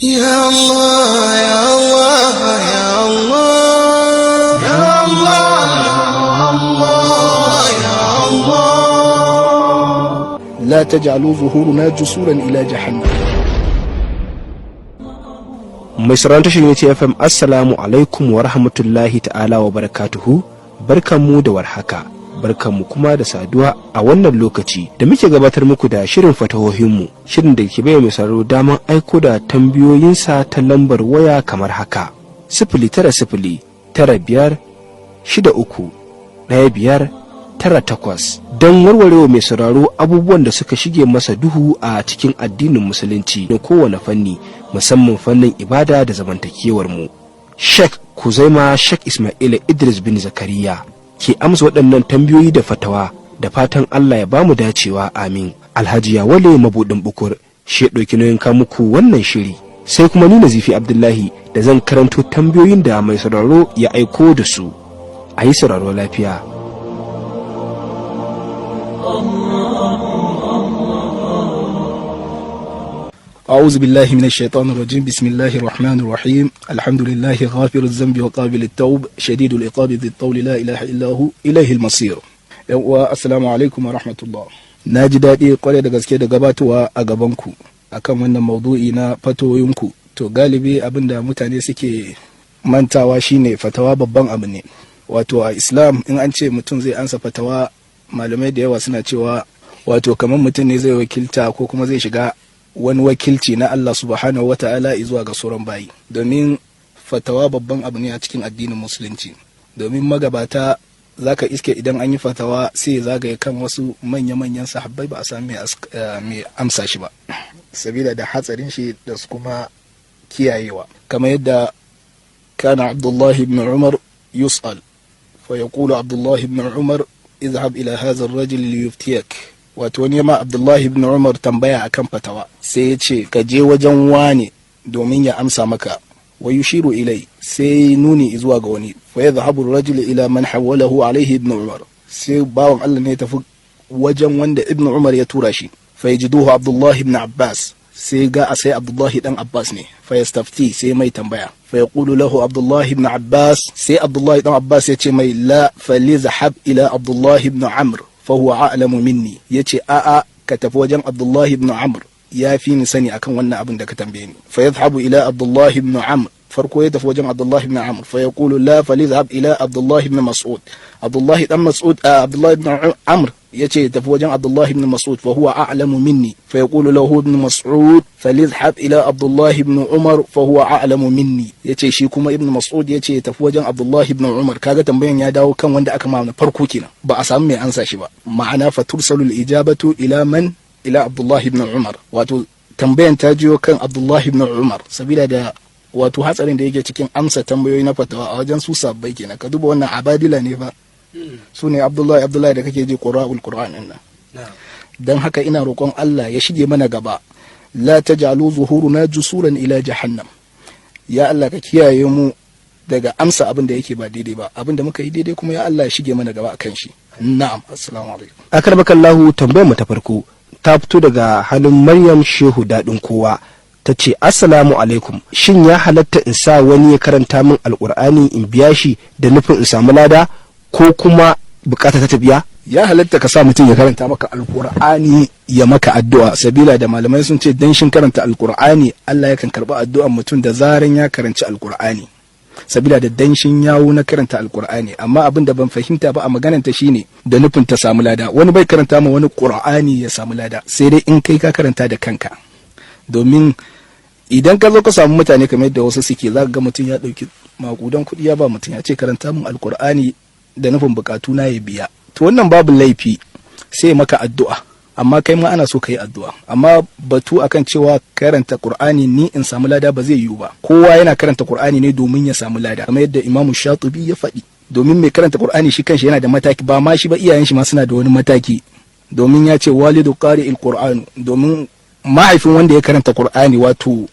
يا الله يا الله يا الله يا الله يا الله. لا تجعلوا ظهورنا جسورا إلى جهنم. Mai sauraron tashar Unity FM, assalamu alaikum wa rahmatullahi ta'ala wa barakatuhu. Barkanmu da warhaka, barkanmu kuma da saduwa a wannan lokaci da muke gabatar muku da shirin fatahohinmu, shirin da ke bai mai sauraro daman aiko da tambayoyinsa ta lambar waya kamar haka: 09095631598, don warwarewa mai sauraro abubuwan da suka shige masa duhu a cikin addinin Musulunci na kowane fanni, musamman fannin ibada da zamantakewar mu. Sheikh Kuzaima Sheikh Ismaila Idris bin Zakariya ke amsa waɗannan tambayoyi da fatawa, da fatan Allah ya bamu dacewa, amin. Alhaji Yawale Mabudin Bukur shi ya ɗauki nauyin kawo muku wannan shiri, sai kuma ni, Nazifi Abdullahi, da zan karanto tambayoyin da mai sauraro ya aiko da su. A yi sauraro lafiya. أعوذ بالله من الشيطان الرجيم. بسم الله الرحمن الرحيم. الحمد لله غافر الذنب وقابل التوب، شديد العقاب، ذي الطول، لا إله إلا هو، إليه المصير. السلام عليكم ورحمة الله. Na ji daɗi kwarai da gaske da gabatowa a gabanku akan wannan maudu'i na fatoyinku. To, galibi abinda mutane suke mantawa shine fatawa babban abu ne. Wato a Islam, in an ce mutum zai ansa fatawa, malamai da yawa suna cewa wato kamar mutum ne zai wakilta ko kuma zai shiga wani wakilci na Allah subhanahu wa ta'ala zuwa ga sauran bayi, domin fatawa babban abu ne a cikin addinin Musulunci. Domin magabata zaka iske idan an yi fatawa, sai ya zagaye kan wasu manya-manyan sahabbai, ba a sami mai amsa shi ba, sabila da hatsarin shi da su kuma kiyayewa. Kamar yadda kana Abdullahi ibn Umar yus'al fa yaqulu Abdullahi ibn Umar: اذهب إلى هذا الرجل ليفتيك. Wato wani ma Abdullahi ibn Umar tambaya akan fatawa, sai ya ce, "Ka je wajen wane domin ya amsa maka." Wa yushiru ilai, sai nuni zuwa ga wani. Fa yadhhabu ar-rajul ila man hawwalahu alayhi ibn Umar, sai bawan Allah ne ya tafi wajen wanda Ibn Umar ya tura shi. Fa yajiduhu Abdullahi ibn Abbas, sai ga a sai Abdullahi dan Abbas ne. Fa yastafti, sai mai tambaya. Fa yaqulu lahu Abdullahi ibn Abbas, sai Abdullahi dan Abbas ya ce mai: la, falizhab ila Abdullahi ibn Amr fa huwa a'lamu minni. Yace, a'a, ka tafi wajen Abdullahi ibn Amr, ya fi ni sani akan wannan abin da ka tambaye ni. Fa yadhhabu ila Abdullahi ibn Amr, farko ya tafi wajen Abdullahi ibn Amr. Fa yaqulu: la, falizhab ila Abdullahi ibn Mas'ud. Abdullahi dan Mas'ud, Abdullahi ibn Amr yace tafi wajen Abdullahi ibn Mas'ud, fa huwa a'lamu minni. Fa yaqulu lahu ibn Mas'ud: falizhab ila Abdullahi ibn Umar fa huwa a'lamu minni. Yace shi kuma Ibn Mas'ud yace tafi wajen Abdullahi ibn Umar. Kaga tambayan ya dawo kan wanda aka ma farko kenan, ba a samu mai ansa shi ba. Ma'ana, fa tursalu al-ijabatu ila man? Ila Abdullahi ibn Umar. Wato tambayan ta jiyo kan Abdullahi ibn Umar, sabila da wato hatsarin da yake cikin amsa tambayoyi na fatawa a wajen su sabbai kenan. Ka duba, wannan abadila ne fa, su ne Abdullahi Abdullahi da kake ji, qura'ul Qur'an din nan. Dan haka ina roƙon Allah ya shige mana gaba. La taj'alu zuhuruna jusuran ila jahannam. Ya Allah, ka kiyaye mu daga amsa abin da yake ba daidai ba. Abin da muka yi daidai kuma, ya Allah, ya shige mana gaba akan shi. Na'am, assalamu alaikum. Akarmakallahu, tambayar mu ta farko ta fito daga hannun Maryam Shehu Daɗin Kowa. Ta ce, "Assalamu alaikum. Shin ya halatta in sa wani ya karanta min Alƙur'ani in biya shi da nufin in samu lada ko kuma bukata ta biya?" Ya halatta ka sa mutum ya karanta maka Alkur'ani ya maka addu'a, sabila da malamai sun ce danshin karanta Alkur'ani, Allah yakan karba addu'an mutum da zaran ya karanci Alkur'ani, sabila da danshin yawo na karanta Alkur'ani. Amma abin da ban fahimta ba a magananta shine da nufin ta samu lada. Wani bai karanta ma wani Qur'ani ya samu lada, sai dai in kai ka karanta da kanka. Domin idan ka zo ka samu mutane, kamar yadda wasu suke, za ka ga mutum ya ɗauki makudan kuɗi ya ba mutum, ya ce, "Karanta min Alkur'ani da nufin bukatu na ya biya." To, wannan babu laifi, sai maka addu'a, amma kai ma ana so ka yi addu'a. Amma batu akan cewa karanta Qur'ani ni in samu lada, ba zai yiwu ba. Kowa yana karanta Qur'ani ne domin ya samu lada, kamar yadda Imamu Shatibi ya faɗi. Domin mai karanta Qur'ani shi kanshi yana da mataki, ba ma shi ba, iyayen shi ma suna da wani mataki, domin ya ce walidu qari'il Qur'an, domin mahaifin wanda ya karanta Qur'ani, wato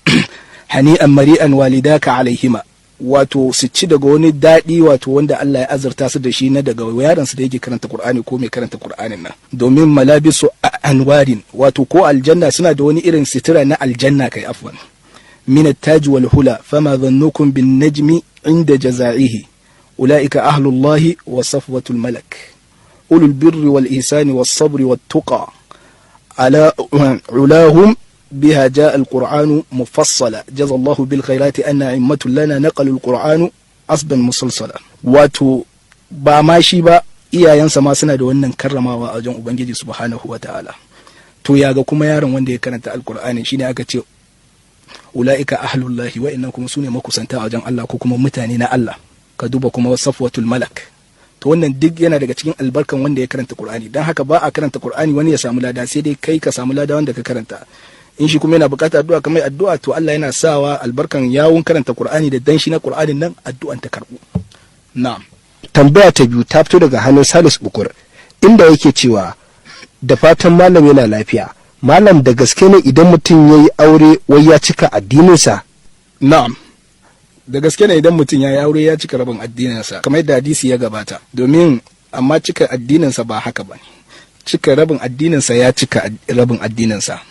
hani'an mari'an walidaka alaihima, wato su ci daga wani daɗi, wato wanda Allah ya azurta su da shi na daga yaron su da yake karanta Qur'ani ko mai karanta Qur'anin nan, domin malabisu anwarin, wato ko aljanna suna da wani irin sitira na aljanna. Kai, afwan, Min at-taj wal hula, fama dhannukum bin najmi inda jazaihi, ulaika ahlullahi wa safwatul malak, ulul birri wal ihsani was sabri wat tuqa, ala ulahum بها جاء القرآن مفصلا، جزى الله بالخيرات أن أئمة لنا نقلوا القرآن أصبا مسلسلا. Wato ba ma shi ba, iyayensa ma suna da wannan karramawa a wajen Ubangiji subhanahu wa ta'ala. To ya ga kuma yaron wanda ya karanta Alkur'ani, shine aka ce ula'ika ahlullahi, wa'annan kuma sune makusanta a wajen Allah ko kuma mutane na Allah. Ka duba kuma safwatul malak. To wannan duk yana daga cikin albarkan wanda ya karanta Qur'ani. Dan haka ba a karanta Qur'ani wani ya samu lada, sai dai kai ka samu lada wanda ka karanta. In shi kuma yana bukatar addu'a, kamar addu'a, to Allah yana sawa albarkan yawun karanta Qur'ani da danshi na Qur'anin nan, addu'an ta karbu. Na'am. Tambaya ta biyu ta fito daga hannun Salis Bukur, inda yake cewa, da fatan malam yana lafiya. Malam, da gaske ne idan mutum ya yi aure wai ya cika addininsa? Na'am, da gaske ne, idan mutum ya yi aure ya cika rabin addininsa, kamar yadda hadisi ya gabata. Domin amma cika addininsa ba haka ba ne, cika rabin addininsa, ya cika rabin addininsa.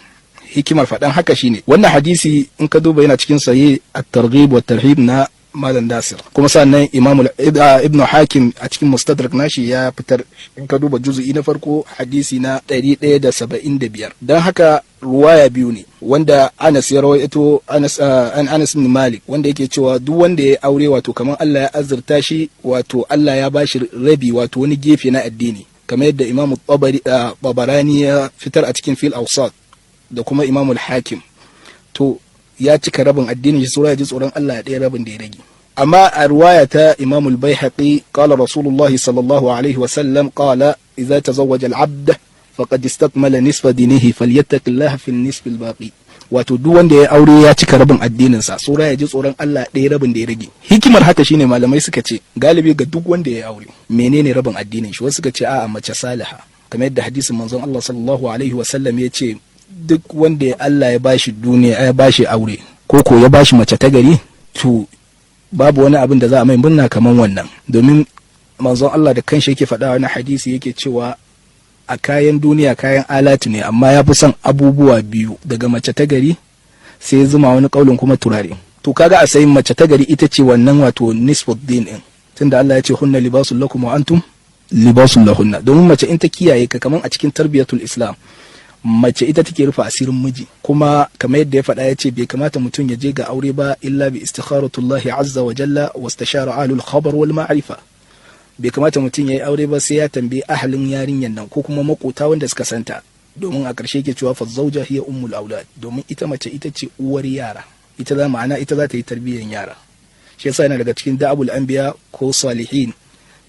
Hikimar faɗan haka shine wannan hadisi, in ka duba, yana cikin Sahih at-Targhib wa Tarhib na Malam Nasir, kuma sannan Imam Ibn Hakim a cikin Mustadrak nashi ya fitar, in ka duba juzu'i na farko, hadisi na 175. Don haka ruwaya biyu ne wanda Anas ya rawaito, Anas an Anas bin Malik, wanda yake cewa duk wanda ya aure, wato kamar Allah ya azurta shi, wato Allah ya bashi rabi, wato wani gefe na addini, kamar yadda Imam Tabarani ya fitar a cikin Fil Awsat da kuma Imam Hakim. To ya cika rabin addinin shi, saura ya ji tsoron Allah ya ɗaya rabin da ya rage. Amma a ruwaya ta Imam al-Baihaqi, qala Rasulullah sallallahu alaihi wa sallam, qala: idza tazawwaja al-abd faqad istakmala nisfa dinihi, falyattaqillah fi an-nisf al-baqi. Wato duk wanda ya aure ya cika rabin addinin sa, saura ya ji tsoron Allah ɗaya rabin da ya rage. Hikimar haka shine malamai suka ce galibi ga duk wanda ya aure, menene rabin addinin shi? Wasu suka ce a'a, mace saliha, kamar yadda hadisin manzon Allah sallallahu alaihi wa sallam ya ce duk wanda Allah ya bashi duniya, ya bashi aure ko ya bashi mace ta gari, to babu wani abin da za a mai murna kaman wannan. Domin manzon Allah da kanshi yake faɗa wani hadisi, yake cewa a kayan duniya kayan alatu ne, amma ya fi son abubuwa biyu daga mace ta gari, sai zuma, wani kaulin kuma turare. To kaga a sayin mace ta gari ita ce wannan, wato nisfuddin din, tunda Allah ya ce hunna libasul lakum wa antum libasul lahunna. Domin mace in ta kiyaye ka, kaman a cikin tarbiyatul Islam, mace ita take rufe asirin miji. Kuma kamar yadda ya faɗa, ya ce bai kamata mutum ya je ga aure ba illa bi istikharatullahi azza wa jalla wa istishara ahlul khabar wal ma'rifa. Bai kamata mutum ya yi aure ba sai ya tambayi ahalin yarinyan nan ko kuma makota wanda suka santa. Domin a ƙarshe ke cewa fa zauja hiya ummul aulad, domin ita mace ita ce uwar yara, ita za, ma'ana ita za ta yi tarbiyyar yara. Shi yasa yana daga cikin da'abul anbiya ko salihin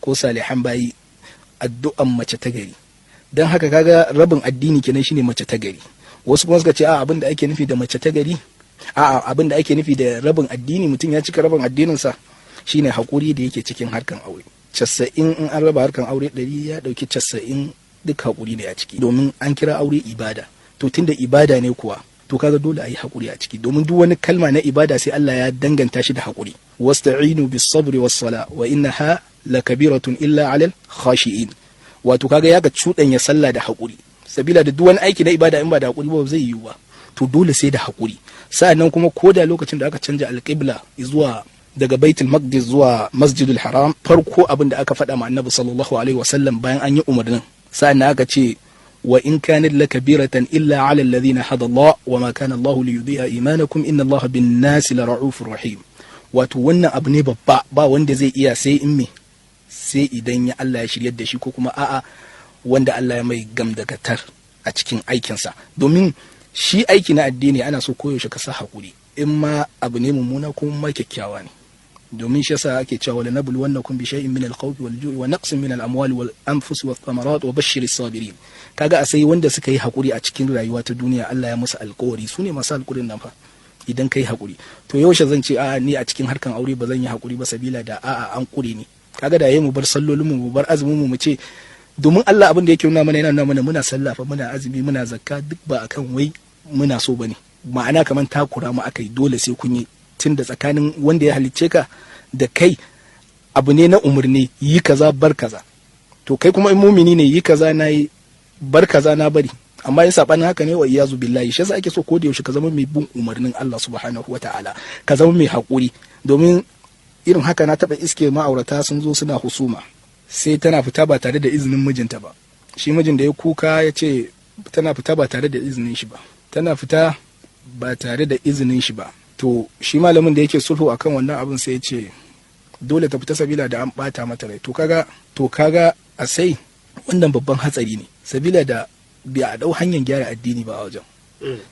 ko salihan bayi addu'an mace ta gari. Don haka kaga rabin addini kenan shine mace ta gari. Wasu kuma suka ce a abin da ake nufi da mace ta gari, a abin da ake nufi da rabin addini, mutum ya cika rabin addininsa, shine hakuri da yake cikin harkan aure. 90, in an raba harkan aure 100, ya dauki 90 duk hakuri ne a ciki, domin an kira aure ibada. To tunda ibada ne kuwa, to kaga dole a yi hakuri a ciki, domin duk wani kalma na ibada sai Allah ya danganta shi da hakuri. Wasta'inu bis sabri was sala wa innaha lakabiratun illa alal khashi'in. Wato kaga ya ga cuɗanya sallah da hakuri, sabila da duk wani aiki na ibada in ba da hakuri ba zai yiwu ba. To dole sai da hakuri. Sa'annan kuma ko da lokacin da aka canja alƙibla zuwa daga Baitul Maqdis zuwa Masjidul Haram, farko abin da aka faɗa ma Annabi sallallahu alaihi wasallam bayan an yi umarnin, sa'annan aka ce wa in kanat lakabiratan illa ala alladhina hada Allah wa ma kana Allah liyudhi'a imanakum inna Allah bin nasi la ra'ufur rahim. Wato wannan abu ne babba, ba wanda zai iya sai in me, sai idan ya Allah ya shiryar da shi, ko kuma a'a, wanda Allah ya mai gamdakatar a cikin aikinsa. Domin shi aiki na addini ana so koyaushe ka sa haƙuri, in ma abu ne mummuna ko ma kyakkyawa ne. Domin shi yasa ake cewa wala nabluwannakum bi shay'in min al-khawfi wal ju'i wa naqsin min al-amwali wal anfusi wath thamarat wa bashshiris sabirin. Kaga a sai wanda suka yi haƙuri a cikin rayuwa ta duniya, Allah ya musu alƙawari, su ne masu alƙawarin nan fa idan kai haƙuri. To yaushe zan ce a'a, ni a cikin harkan aure ba zan yi haƙuri ba, sabila da a'a, an ƙure ni? Kaga da yayi mu bar sallolin mu, mu bar azumin mu, mu ce domin Allah abin da yake nuna mana, yana nuna mana muna sallah fa, muna azumi, muna zakka, duk ba akan wai muna so bane, ma'ana kaman takura mu akai, dole sai kun yi. Tunda tsakanin wanda ya halicce ka da kai abu ne na umarni, yi kaza, bar kaza. To kai kuma in mumini ne, yi kaza na yi, bar kaza na bari. Amma in sabanin haka ne, wa iyazu billahi. Shi yasa ake so ko da yaushe ka zama mai bin umarnin Allah subhanahu wataala, ka zama mai haƙuri. Domin irin haka na taɓa iske ma'aurata sun zo suna husuma, sai tana fita ba tare da izinin mijinta ba. Shi mijin da ya kuka ya ce tana fita ba tare da izinin shi ba, tana fita ba tare da izinin shi ba. To shi malamin da yake sulhu akan wannan abin sai ya ce dole ta fita sabila da an bata mata rai. To kaga a sai wannan babban hatsari ne, sabila da bi a dau hanyar gyara addini ba a wajen.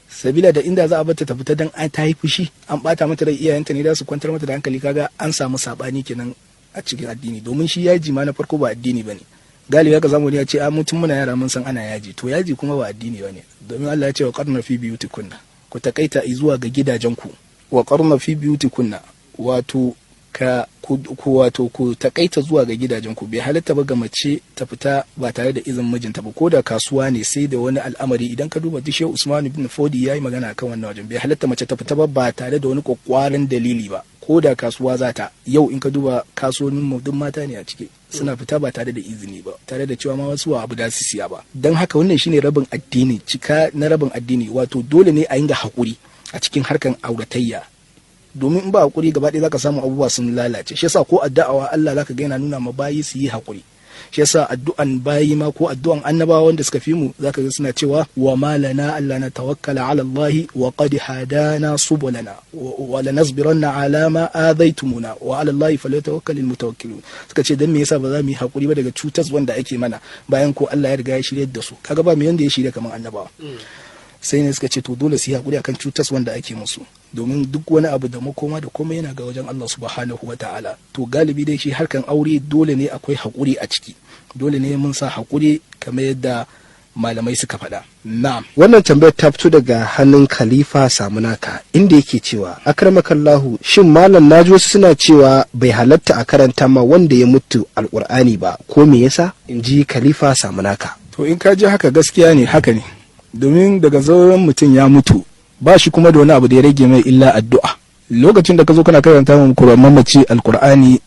Sabila da inda za a bata ta fita dan an ta yi fushi, an bata mata rai, iyayenta ne za su kwantar mata da hankali. Kaga an samu sabani kenan a cikin addini, domin shi yaji ma na farko ba addini bane. Galibi haka zamu ya ce a mutum muna yara mun san ana yaji. To yaji kuma ba addini bane, domin Allah ya ce wa qarna fi biyutikunna, ku takaita zuwa ga gidajenku. Wa qarna fi biyutikunna, wato ka ku wato ku takaita zuwa ga gidajenku. Bai halatta ba ga mace ta fita ba tare da izinin mijinta ba, ko da kasuwa ne, sai da wani al'amari. Idan ka duba Shehu Usman ibn Fodi yayi magana akan wannan wajen. Bai halatta mace ta fita ba ba tare da wani kwakwaran dalili ba, ko da kasuwa za ta. Yau in ka duba kasuwannin mu, duk mata ne a ciki suna fita ba tare da izini ba, tare da cewa ma wasu abu da su siya ba. Don haka wannan shine rabin addini, cika na rabin addini. Wato dole ne a yinga hakuri a cikin harkan auratayya, domin in ba hakuri gaba ɗaya zaka samu abubuwa sun lalace. Shi yasa ko addu'a Allah zaka ga yana nuna ma bayi su yi hakuri. Shi yasa addu'an bayi ma ko addu'an annabawa wanda suka fi mu, zaka ga suna cewa wa ma lana alla natawakkala ala Allah wa qad hadana subulana wa lanasbiranna ala ma adaitumuna wa ala Allah falyatawakkalul mutawakkilun. Suka ce dan me yasa ba za mu yi hakuri ba daga cutas wanda ake mana, bayan ko Allah ya riga ya shirye da su? Kaga ba mu yanda ya shirye kamar annabawa. Sai ne suka ce to dole su yi hakuri akan cutas wanda ake musu, domin duk wani abu da makoma da komai yana ga wajen Allah subhanahu wa ta'ala. To galibi dai shi harkan aure dole ne akwai hakuri a ciki, dole ne mun sa hakuri kamar yadda malamai suka faɗa. Na'am. Wannan tambayar ta fito daga hannun Khalifa Samunaka, inda yake cewa, akramakallahu, shin malam, naji wasu suna cewa bai halatta a karanta ma wanda ya mutu Alkur'ani ba, ko me yasa? In ji Khalifa Samunaka. To in ka ji haka, gaskiya ne, haka ne, domin daga zauren mutum ya mutu ba shi kuma da wani abu da ya rage mai illa addu'a. Lokacin da ka zo kana karanta ma mamaci Alkur'ani,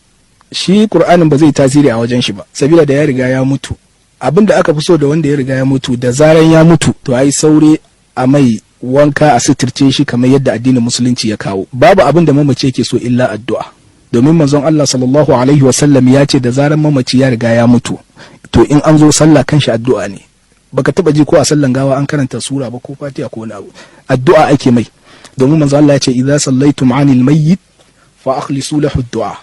shi Qur'anin ba zai tasiri a wajen shi ba, sabila da ya riga ya mutu. Abin da aka fi so da wanda ya riga ya mutu, da zaran ya mutu to ai saure a mai wanka, a suturce shi kamar yadda addinin Musulunci ya kawo. Babu abin da mamaci yake so illa addu'a, domin manzon Allah sallallahu alaihi wasallam ya ce da zaran mamaci ya riga ya mutu, to in an zo sallah kan shi addu'a ne. Baka taba ji ko a sallan gawa an karanta sura ba ko Fatiha ko wani abu, addu'a ake mai, domin manzo Allah ya ce idza sallaitum anil mayyit fa akhlisu lahu du'a.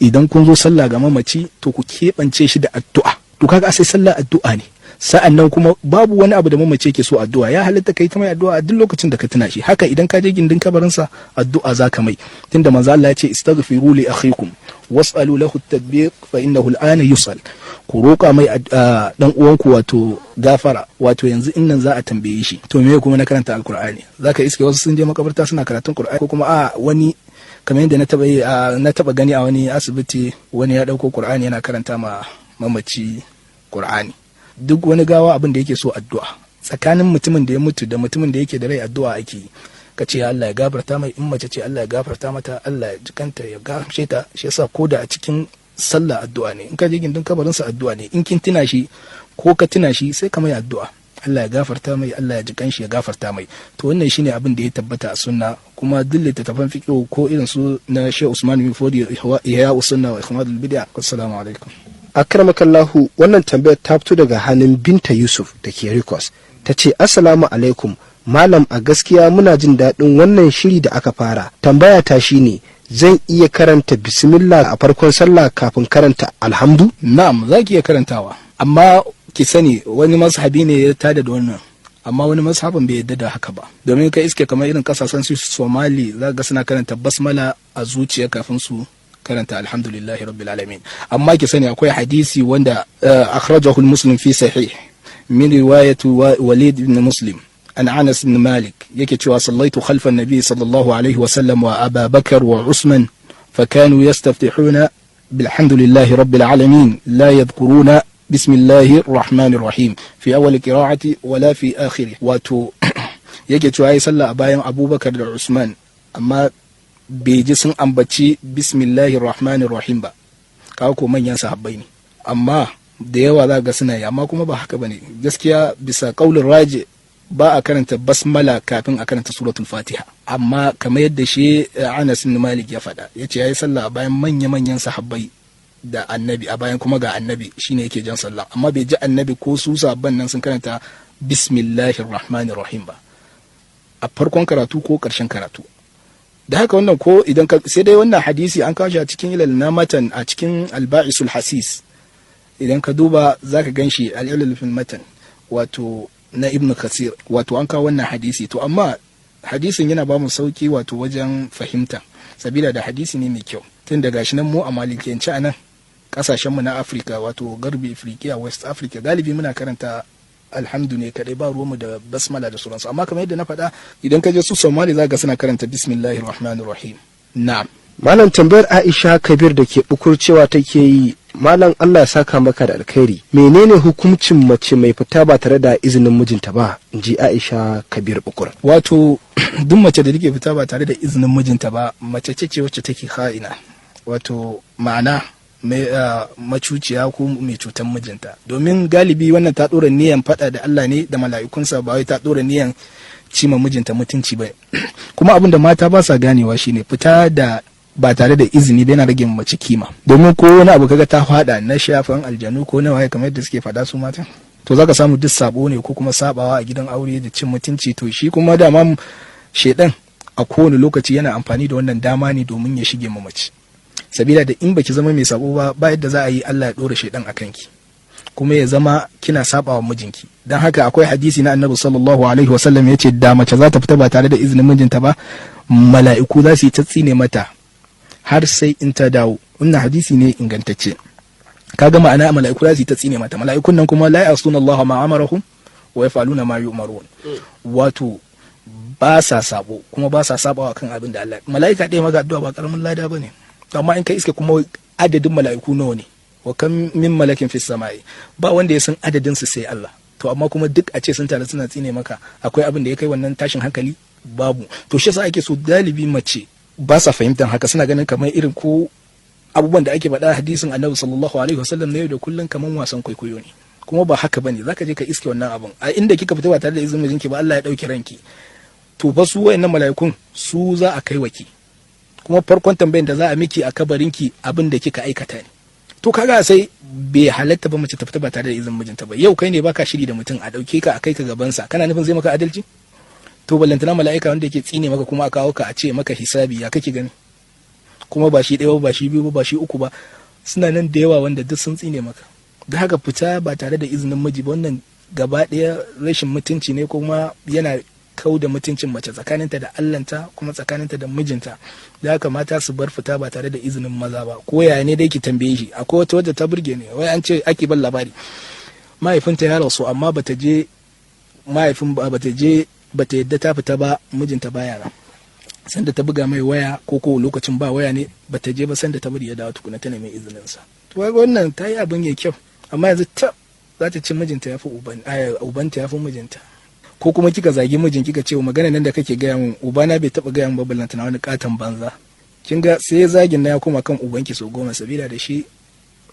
Idan kun zo sallah ga mamaci, to ku keɓance shi da addu'a. To kaga sai sallah addu'a ne. Sa'an nan kuma babu wani abu da mamaci yake so addu'a. Ya halatta kai ta mai addu'a a duk lokacin da ka tuna shi. Haka idan ka je gindin kabarinsa, addu'a za ka mai, tunda manzo Allah ya ce istaghfiru li akhikum was'alu lahu at-tadbiq fa innahu al-ana yus'al. Ku roƙa mai dan uwanku wato gafara, wato yanzu in nan za a tambaye shi. To me kuma na karanta Alkur'ani? Zaka iske wasu sun je makabarta suna karatun Qur'ani, ko kuma a wani kamar yadda na taba gani a wani asibiti, wani ya dauko Qur'ani yana karanta ma mamaci Qur'ani. Duk wani gawa abin da yake so addu'a. Tsakanin mutumin da ya mutu da mutumin da yake da rai, addu'a ake yi. Ka ce Allah ya gafarta mai, in mace ce Allah ya gafarta mata, Allah ya jikanta ya gafarce ta. Shi yasa ko da a cikin sallah addu'a ne, in ka je gindin kabarin sa addu'a ne, in kin tuna shi ko ka tuna shi sai ka mai addu'a, Allah ya gafarta mai, Allah ya jikan shi ya gafarta mai. To wannan shine abin da ya tabbata a sunna, kuma duk littattafan fiqh ko irin su na Sheikh Usman bin Fodi, Ihya Sunna wa Ikhmadul Bid'a. Assalamu alaikum. Akramakallahu, wannan tambayar ta fito daga hannun Binta Yusuf da ke Rikos. Ta ce, assalamu alaikum malam, a gaskiya muna jin daɗin wannan shiri da aka fara. Tambaya ta shine, zan iya karanta bismillah a farkon sallah kafin karanta alhamdu? Na'am, za ki iya karantawa, amma ki sani wani mazhabi ne ya tada da wannan, amma wani mazhabin bai yadda da haka ba, domin ka iske kamar irin kasashen su Somali, za ga suna karanta basmala a zuciya kafin su karanta alhamdulillahi rabbil alamin. Amma ki sani akwai hadisi wanda akhrajahu Muslim fi sahih min riwayati Walid ibn Muslim an Anas ibn Malik, yake cewa sallaitu khalfa an-nabi sallallahu alaihi wa sallam wa Aba Bakar wa Usman, fakanu yastaftihuna bilhamdulillahi rabbil alamin, la yadhkuruna bismillahir rahmanir rahim fi awwal qira'ati wala fi akhirih. Wato yake cewa yayi sallah a bayan Abubakar da Usman, amma bai ji sun ambaci bismillahir rahmanir rahim ba. Kawo ko manyan sahabbai ne, amma da yawa za ga suna yi, amma kuma ba haka bane gaskiya bisa kaulin raji. Ba a karanta basmala kafin a karanta suratul Fatiha. Amma kamar yadda shi Anas ibn Malik ya faɗa, yace yayi sallah bayan manya-manyan sahabbai da Annabi a bayan, kuma ga Annabi shine yake jan sallah, amma bai ji Annabi ko su sahabban nan sun karanta "Bismillahir Rahmanir Rahim" ba a farkon karatu ko ƙarshen karatu. Da haka wannan ko idan ka sai dai wannan hadisi an kawo shi a cikin ilal na matan, a cikin Alba'isul Hasis. Idan ka duba zaka gan shi, al-Ilal fil Matan, wato na Ibn Kasir, wato an kawo wannan hadisi. To amma hadisin yana ba mu sauki wato wajen fahimta, sabila da hadisi ne mai kyau. Tun da gashi nan mu a Malikiyance a nan kasashenmu na Afirka, wato Garbi Afirka, West Africa, galibi muna karanta "Alhamdu" ne kadai, ba ruwanmu da basmala da sauransu. Amma kamar yadda na faɗa, idan ka je su Somali za ga suna karanta "Bismillahir Rahmanir Rahim". Na'am. Malam, tambayar Aisha Kabir da ke Bukur cewa take yi, "Malam, Allah ya saka maka da alkhairi, menene hukuncin mace mai fita ba tare da izinin mijinta ba?" In ji Aisha Kabir Bukur. Wato duk mace da take fita ba tare da izinin mijinta ba, mace ce wacce take kha'ina, wato ma'ana mai macuciya ko mai cutan mijinta. Domin galibi wannan ta dora niyan fada da Allah ne da mala'ikunsa, ba wai ta dora niyan cima mijinta mutunci ba. Kuma abin da mata ba sa ganewa shine fita da ba tare da izini ba yana rage mace kima. Domin ko wani abu kaga ta fada na shafan aljanu ko na waye, kamar yadda suke fada su mata, to zaka samu duk sabo ne ko kuma sabawa a gidan aure da cin mutunci. To shi kuma dama shedan a kowane lokaci yana amfani da wannan dama ne domin ya shige ma mace. Sabila da in baki zama mai sabo ba, ba yadda za a yi Allah ya dora shedan a kanki kuma ya zama kina saba wa mijinki. Dan haka akwai hadisi na Annabi sallallahu alaihi wasallam, yace da mace za ta fita ba tare da izinin mijinta ba, mala'iku za su yi ta tsine mata har sai in ta dawo. Wannan hadisi ne ingantacce. Kaga ma'ana mala'iku za su yi ta tsine mata. Mala'ikun nan kuma la ya'suna Allah ma amarahum wa yaf'aluna ma yu'marun, wato ba sa sabo kuma ba sa sabawa kan abin da Allah. Mala'ika ɗaya maka addu'a ba karamin lada bane. Amma in ka iske kuma adadin mala'iku nawa ne? Wa kam min malakin fis sama'i, ba wanda ya san adadin su sai Allah. To amma kuma duk a ce sun tare suna tsine maka, akwai abin da ya kai wannan tashin hankali? Babu. To shi yasa ake so galibi mace ba sa fahimtar haka, suna ganin kamar irin ko abubuwan da ake faɗa hadisin Annabi sallallahu alaihi wasallam na yau da kullun kamar wasan kwaikwayo ne. Kuma ba haka bane. Zaka je ka iske wannan abun a inda kika fita ba tare da izinin mijinki ba, Allah ya dauki ranki, to fa su wayannan mala'ikun su za a kai waki. Kuma farkon tambayan da za a miki a kabarinki, abin da kika aikata ne. To kaga sai bai halatta ba mace ta fita ba tare da izinin mijinta ba. Yau kai ne baka shiri da mutum, a dauke ka a kai ka gaban sa, kana nufin zai maka adalci? To ballantana mala'ika wanda yake tsine maka, kuma a kawo ka a ce maka hisabi, ya kake gani? Kuma ba shi ɗaya ba, ba shi biyu ba, ba shi uku ba, suna nan da yawa wanda duk sun tsine maka. Da haka fita ba tare da izinin miji ba, wannan gaba ɗaya rashin mutunci ne, kuma yana kau da mutuncin mace tsakaninta da Allanta kuma tsakaninta da mijinta. Da haka mata su bar fita ba tare da izinin maza ba. Ko yaya ne dai ki tambaye shi. Akwai wata wadda ta burge ne, wai an ce ake ban labari, mahaifinta ya rasu, amma bata je mahaifin ba, bata je, bata yadda ta fita ba mijinta baya nan. Sanda ta buga mai waya, ko lokacin ba waya ne, bata je ba, sanda ta bari ya dawo tukuna ta nemi izinin sa. To wannan ta yi abin ya kyau. Amma yanzu ta za ta ce mijinta ya fi uban, ubanta ya fi mijinta. Ko kuma kika zagi mijin, kika ce, "Magana nan da kake gaya min, ubana bai taba gaya min ba, ballanta na wani katon banza." Kin ga sai zagin na ya koma kan ubanki so 10, sabila da shi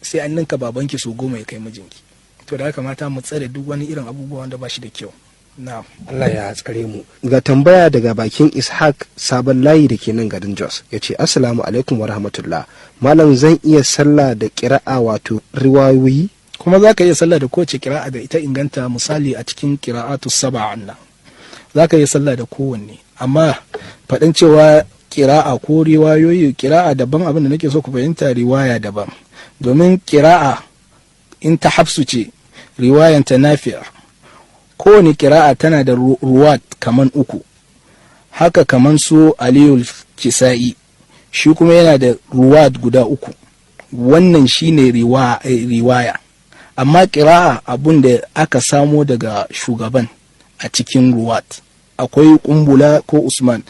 sai an ninka babanki so 10 ya kai mijinki. To da haka mata mu tsare duk wani irin abubuwa wanda ba shi da kyau. Na'am. Allah ya tsare mu. Ga tambaya daga bakin Ishaq Sabon Layi da ke nan garin Jos, ya ce, "Assalamu alaikum wa rahmatullah, malam, zan iya sallah da kira'a, wato riwayoyi?" Kuma za ka iya sallah da kowace kira'a da ita inganta. Misali a cikin kira'atu sab'a nan za ka iya sallah da kowanne. Amma faɗin cewa kira'a ko riwayoyi, kira'a daban, abin da nake so ku fahimta, riwaya daban. Domin kira'a in ta Hafsu ce, riwayan ta Nafi'a, kowane kira'a tana da ruwat kaman uku haka, kaman su Aliyu Kisa'i, shi kuma yana da ruwat guda uku. Wannan shine riwaya. Amma kira'a, abun da aka samo daga shugaban a cikin ruwat, akwai Kumbula ko Usman,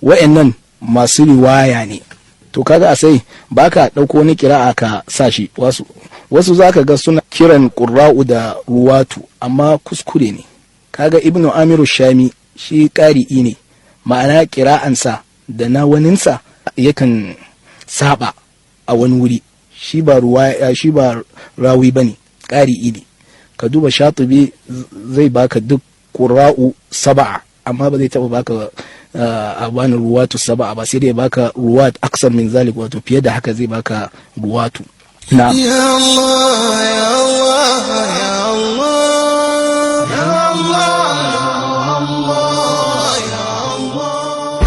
wa'annan masu riwaya ne. To kaga a sai baka ɗauko wani kira'a ka sa shi. Wasu zaka ga suna kiran ƙurra'u da ruwatu, amma kuskure ne. Kaga Ibnu Amiru Shami shi ƙari'i ne, ma'ana kira'ansa da na waninsa yakan saba a wani wuri. Shi ba ruwa, shi ba rawi bane, ƙari'i ne. Ka duba Shatubi zai baka duk Qurra'u saba'a, amma ba zai taba baka a bani ruwatu saba'a ba, sai dai baka ruwat aksar min zalik, wato fiye da haka zai baka ruwatu. Na'am. يا الله يا الله يا الله يا الله يا الله.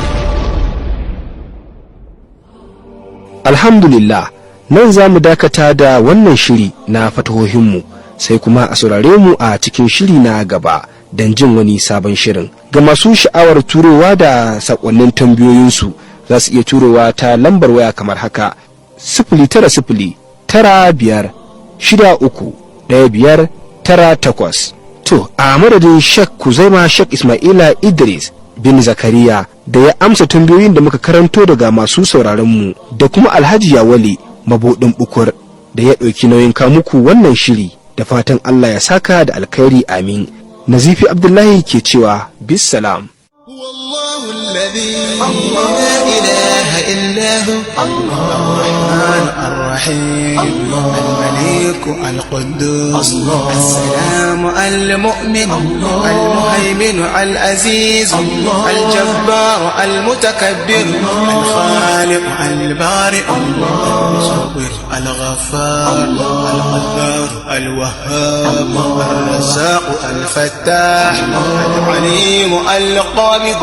Alhamdulillah, nan za mu dakata da wannan shiri na fatahohinmu, sai kuma a saurare mu a cikin shiri na gaba don jin wani sabon shirin. Ga masu sha'awar turowa da saƙonnin tambayoyinsu, za su iya turowa ta lambar waya kamar haka: 09095631598. To, a madadin Shek Kuzaima Shek Ismaila Idris bin Zakariya da ya amsa tambayoyin da muka karanto daga masu sauraronmu, da kuma Alhaji Yawale Mabuɗin Bukur da ya ɗauki nauyin muku wannan shiri, da fatan Allah ya saka da alkhairi, amin. Nazifi Abdullahi ke cewa bissalam. هو الله الذي لا إله إلا هو، الرحمن الرحيم، الملك القدوس، السلام المؤمن المهيمن العزيز الجبار المتكبر الخالق البارئ المصور الغفار القهار الوهاب الرزاق الفتاح العليم القابض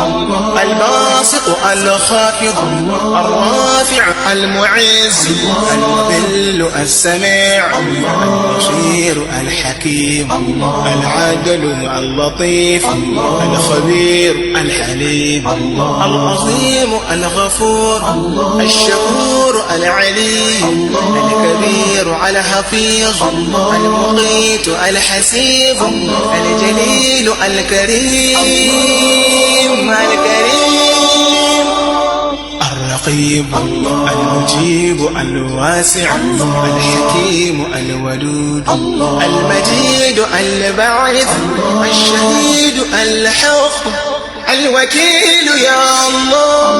الباسط الخافض الرافع المعز المذل السميع البصير الحكيم العدل اللطيف الخبير الحليم العظيم الغفور الشكور العليم الكبير الحفيظ المقيت الحسيب الجليل الكريم الكريم الرقيب المجيب الواسع الحكيم الودود المجيد الباعث الشهيد الحق الوكيل يا الله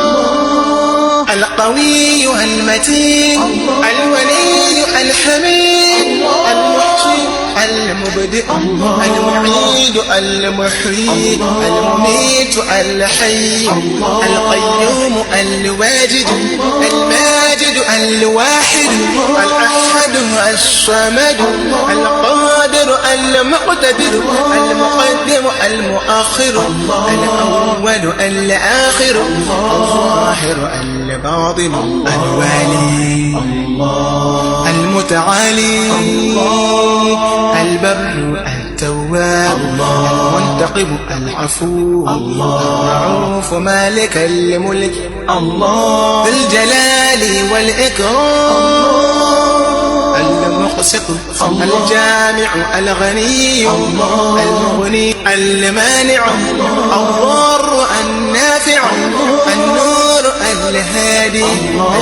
القوي المتين الولي الحميد المحسن المبدئ المعيد المحيي المميت الحي القيوم الواجد الماجد الواحد الأحد الصمد القادر المقتدر المقدم المؤخر الأول الآخر الظاهر الباطن الوالي المتعالي البر التواب المنتقم العفو الرؤوف مالك الملك الله ذو الجلال والإكرام المقسط الجامع الغني المغني المانع الضار النافع النور الهادي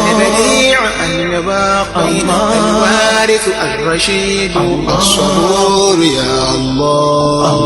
البديع الباقي الوارث الرشيد الصبور يا الله.